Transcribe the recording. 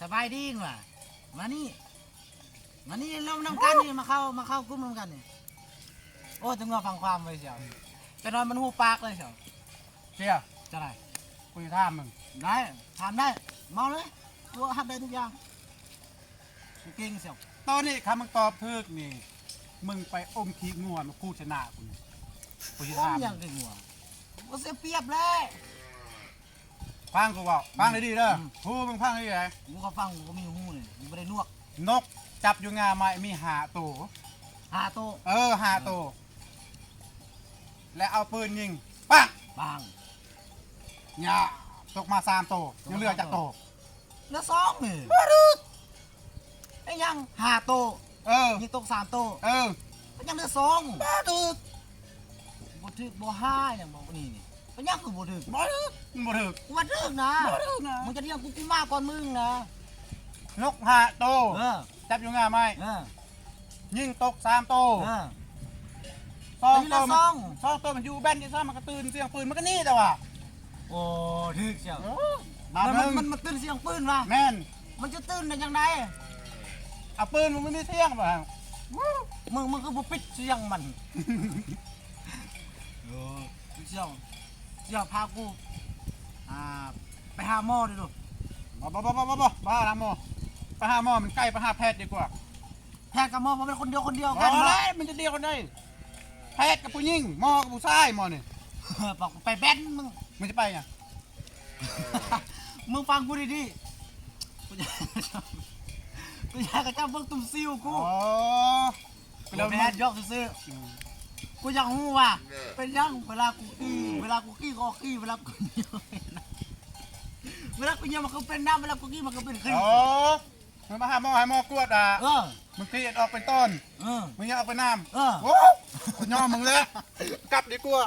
ສະບາຍດີຫວາ ມານີ້ ມານີ້ ລົມນຳກັນນີ້ ມາເຂົ້າ ມາເຂົ້າກຸ່ມນຳກັນນີ້. ໂອ້ ຈັ່ງວ່າຟັງຄວາມໄວ້ສ່ຽວ ຈະນອນມັນຫູປາກເລີຍສ່ຽວ. ສ່ຽວ ຈະໄດ້ ກູຊິຖາມມຶງ. ໄດ້ ຖາມໄດ້ ເວົ້າເລີຍ ກູຮັບໄດ້ທຸກຢ່າງ ກູເກັ່ງສ່ຽວ. ຕອນນີ້ຄັນມຶງຕອບຖືກນີ້ ມຶງໄປອົມຂີ້ງົວມາຄູຊະນະກູນີ້ ກູຊິຖາມ. ອົມຫຍັງຂີ້ງົວ ບໍ່ເສຍປຽບແລ້ວ. ຟັງກູເວົ້າ ຟັງດີໆເດີ ອືມ ຫູມຶງຟັງດີໆ. ກູກໍຟັງ ກູກໍມີຫູນີ້ ກູບໍ່ໄດ້ໜວກ. ນົກຈັບຢູ່ງ່າໄມ້ມີຫ້າໂຕ ຫ້າໂຕ ເອີ ຫ້າໂຕ ແລະເອົາປືນຍິງ ປັ້ງ ປັ້ງ ຫຍ້າ ຕົກມາສາມໂຕ ຍັງເຫຼືອຈັກໂຕ? ເຫຼືອສອງນີ້ ບໍ່ຖືກ. ເຮັດຫຍັງ ຫ້າໂຕ ເອີ ຍິງຕົກສາມໂຕ ເອີ ເຮັດຫຍັງເຫຼືອສອງ? ບໍ່ຖືກ ບໍ່ຖືກບໍ່ຫາຫຍັງບໍ່ນີ້ນີ້ ເປັນຫຍັງຄືບໍ່ຖືກ? ບໍ່ຖືກ ມັນບໍ່ຖືກ ບໍ່ຖືກນະ ບໍ່ຖືກນະ. ມຶງຈະຖຽງກູ ກູມາກ່ອນມຶງນະ. ນົກຫ້າໂຕ ເອີ ຈັບຢູ່ງ່າໄມ້ ເອີ ຍິງຕົກສາມໂຕ ເອີ ສອງໂຕ ມັນສອງ ສອງໂຕມັນຢູ່ແບນທີ່ສາມ ມັນກໍຕື່ນສຽງປືນ ມັນກໍໜີແຕ່ວ່າ. ໂອ້ ຖືກເຈົ້າ ເອີ ບາດ ມັນ ໜຶ່ງ ມັນ ມັນຕື່ນສຽງປືນວ່າ ແມ່ນ ມັນຈະຕື່ນໄດ້ຈັ່ງໃດ? ເອົາປືນມັນມີສຽງບໍ່? ມຶງ ມຶງຄືບໍ່ປິດສຽງມັນ? ເອີ ເຈົ້າ ເຈົ້າພາກູ ອ່າ ໄປຫາໝໍດີດູ. ບໍ່ ບໍ່ ບໍ່ ບໍ່ ບໍ່ ບໍ່ ບໍ່ຫາໝໍ ໄປຫາໝໍມັນໄກ ໄປຫາແພດດີກວ່າ. ແພດກັບໝໍບໍ່ແມ່ນຄົນດຽວ ຄົນດຽວກັນເນາະ ມັນຈະດຽວກັນໄດ້? ແພດກັບຜູ້ຍິງ ໝໍກັບຜູ້ຊາຍ ໝໍນີ້ ບອກໄປແບນມຶງ ມັນຈະໄປຫຍັງ? ມຶງຟັງກູດີໆ ກູຢາກ ກູຢາກໃຫ້ເຈົ້າເບິ່ງຕຸ່ມຊິວກູ. ອໍ ບໍ່ແມ່ນ ຢອກຊື່ໆ ອືມ ກູຢາກຮູ້ວ່າເປັນຫຍັງເວລາກູຂີ້ ເວລາກູຂີ້ກໍອອກຂີ້ ເວລາກູຍ່ຽວ ເວລາກູຍ່ຽວມັນຄືເປັນນ້ຳ ເວລາກູຂີ້ມັນຄືເປັນຂີ້. ອໍ ມຶງມາຫາໝໍໃຫ້ໝໍກວດວ່າ ເອີ ມຶງຂີ້ອອກເປັນຕອນ ເອີ ມຶງຍ່ຽວອອກເປັນນ້ຳ ເອີ ໂອ້ ກູຍອມມຶງແລ້ວ ກັບດີກວ່າ.